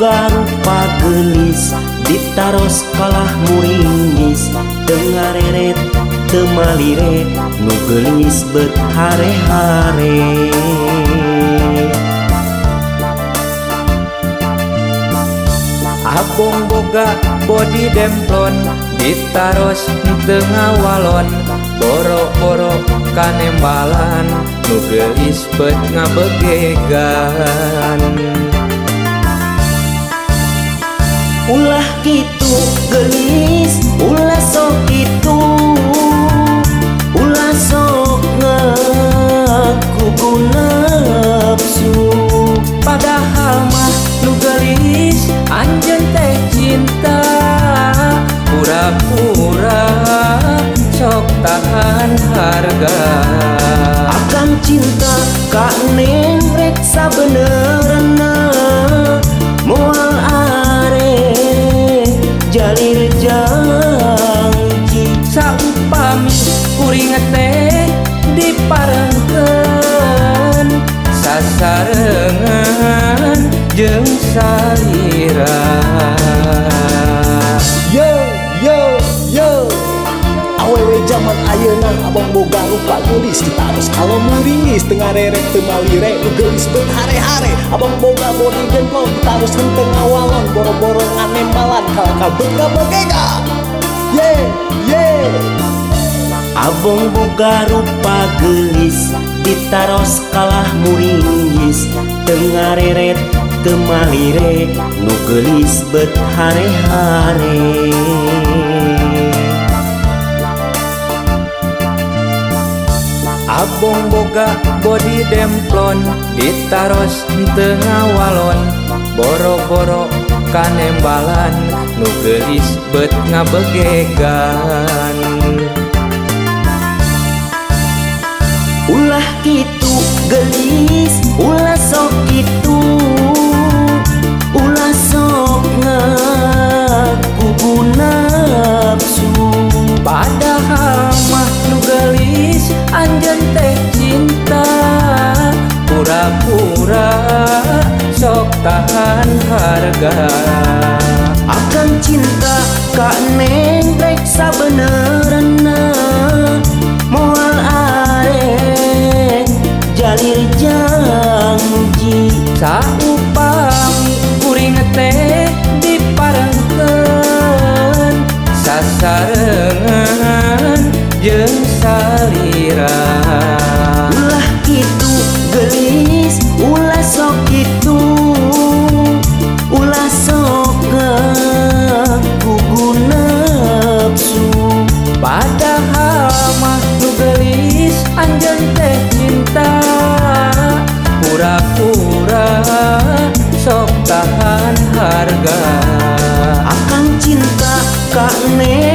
boga rupa geulis ditaros kalah muringis teu ngareret teu malire nu geulis beut hare-hare. Abong boga body demplon ditaros teu ngawalon boro-boro kanembalan nu geulis beut ngabegegan. Ulah kitu geulis, ulah sok kitu, ulah sok ngaku nafsu. Padahal mah nu geulis anjeun teh cinta, pura-pura sok tahan harga. Akan cinta ka neng rek sabenerna moal are jalir janji. Saupami kuring teh diparengkeun sasarengan jeung salira. Yo yo yo, awewe jaman ayeuna abang boga rupa geulis ditaros kalau muringis teu ngarerek teu malire nu geulis beut hare-hare. Abang boga body demplon ditaros henteu ngawalon boro-boro nganembalan kalah ka beut ngabegegan. Ye ye. Abong boga rupa geulis ditaros kalah muringis teu ngareret teu malire nu geulis beut hare-hare. Abong boga body demplon ditaros teu ngawalon boro-boro kanembalan nu geulis beut ngabegegan. Ulah kitu geulis, ulah sok kitu, ulah sok ngaku nafsu. Padahal mah nu geulis anjeun teh cinta, pura-pura sok tahan harga. Akan cinta ka neng rek sabenerna moal are jalir janji. Saupami kuring teh diparengkeun sasarengan jeung salira. Ulah kitu geulis, ulah sok kitu, ulah sok ngaku nafsu. Padahal mah nu geulis anjeun teh cinta, pura-pura sok tahan harga. Akan cinta ka neng